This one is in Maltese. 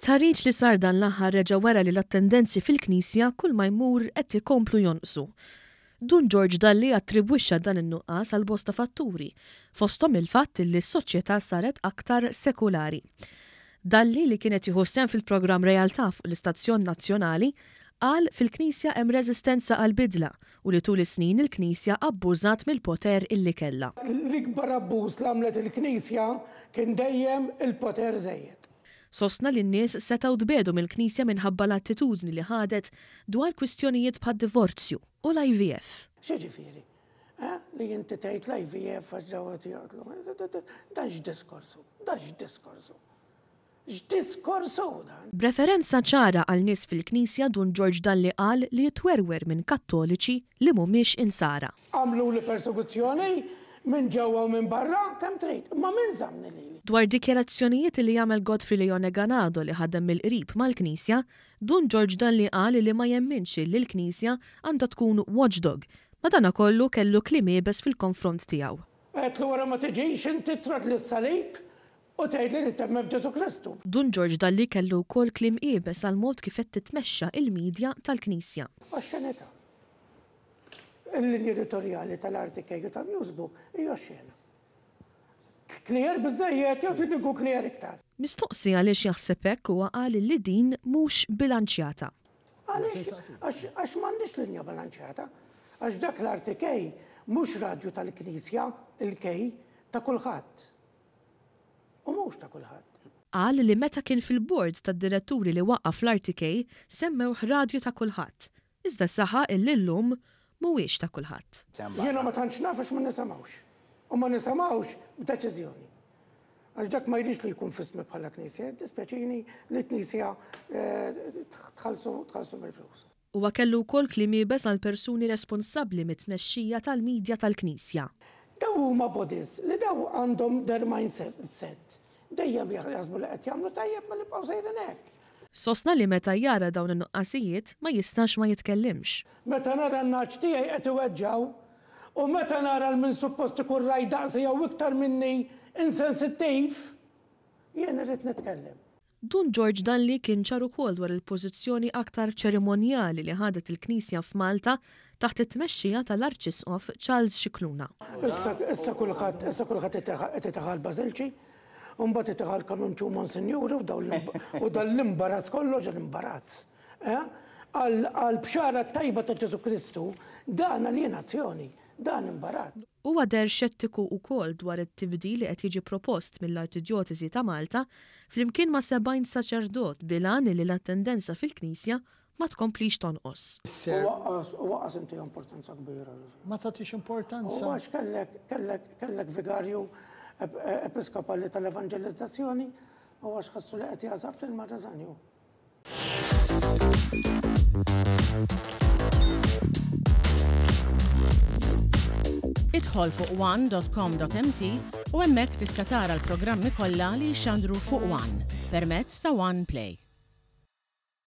Stħarriġ li sar dan l-aħħar reġa' wera li l-attendenzi fil-Knisja kull ma jmur qed ikomplu jonqsu. Dun George Dalli attribwixxa dan in-nuqqas għal bosta fatturi, fosthom il-fatt li s-soċjetà saret aktar sekulari. Dalli, li kien qed jieħu sehem fil-programm Realtà fuq l-istazzjon nazzjonali, qal fil-Knisja hemm reżistenza għall-bidla u li tul is-snin il-Knisja abbużat mill-poter illi kellha. L-ikbar abbuż li għamlet il-Knisja kien dejjem il-poter żejjed. Sostna li n-nies setgħu tbiegħdu mill-Knisja minħabba l-attitudni li ħadet dwar kwistjonijiet bħad-divorzju u l-IVF. X'jiġifieri? Eh? Li inti tgħid l-IVF għax dawn qed joqtlu. Dan x'diskors hu? Dan x'diskors hu? X'diskors hu dan? B'referenza ċara għal nies fil-Knisja Dun Ġorġ Dalli qal li jitwerwer minn Kattoliċi li mhumiex Insara. Għamluli persekuzzjoni minn ġewwa u minn barra, kemm trid, imma min żammni lili? Dwar dikjarazzjonijiet li għamel Godfrey Leone Ganado li ħadem mill-qrib mal-Knisja, Dun Ġorġ Dalli qal li ma jemminx li l-Knisja għandha tkun watchdog, madanakollu kellu kliem iebes fil-konfront tiegħu. Għedtlu wara ma tiġix inti troddli s-salib u tgħidli li temmen f'Ġesù Kristu. Dun Ġorġ Dalli kellu wkoll kliem iebes għall-mod kif qed titmexxa il-media tal-Knisja. Oxxenità. Il-linji editorjali tal-RTK u tal-Newsbook hija oxxena. Clear biżżejjed jew trid inkun clear iktar? Mistoqsi għaliex jaħseb hekk huwa qal li din mhux bilanċjata. Għaliex? Għax m'għandniex linja bilanċjata. Għax dak l-RTK mhux radju tal-Knisja, il-K, ta' kulħadd. U mhux ta' kulħadd. Qal li meta kien fil-bord tad-diretturi li waqqaf l-RTK semmewh radju ta' kulħadd Iżda saħaq illi llum mhuwiex ta' kulħadd. Jiena ma tantx naf għax ma nisemgħux. U ma nisemgħux b'deċiżjoni. Għax dak ma jridx li jkun f'ismi bħala Knisja. Jiddispjaċini li l-Knisja tħallsu tħallsu bil-flus. Huwa kellu wkoll kliem iebes għal persuni responsabbli mit-tmexxija tal-media tal-Knisja. Dawn huma bodies li dawn għandhom their mindset. Dejjem jaħsbu li qed jagħmlu tajjeb mela nibqgħu sejrin hekk. Sostna li meta jara dawn in-nuqqasijiet ma jistax ma jitkellimx. Meta nara n-nagħaġ tiegħi qed iweġġgħu, u meta nara 'l min suppost ikun ragħaj daqsi jew iktar minni insensittiv, jien irrid nitkellem. Dun George Dalli kien ċar ukoll dwar il-pożizzjoni aktar ċerimonjali li ħadet il-Knisja f'Malta taħt it-tmexxija tal-Arċisqof Charles Scicluna. Issa, issa kulħadd, issa kulħadd qed iteħħa l-bażilċi. U mbagħad itih għall-kanunċi u monsinjuri u dawn u dan l-imbarazz kollu ġa l-imbarazz. Eh? Għall-bxara t-tajba ta' Ġesù Kristu, dan aljenazzjoni, dan imbarazz. Huwa deher xettiku wkoll dwar it-tibdil li qed jiġi propost mill-Arċidjotiżi ta' Malta flimkien ma' 70 saċerdot bil-għan li l-attendenza fil-Knisja ma tkomplix tonqos. U waqqas, u waqqas intiha importanza kbira. Ma tagħtix importanza. U għax kellek, kellek, kellek vigarju episkopali tal-evanġelizzazzjoni u għax ħassu li qed jagħżaf lil Marreżanju. Idħol fuq one.com.mt u hemmhekk tista' tara l-programmi kollha li jixxandru fuq One permezz ta' One Play.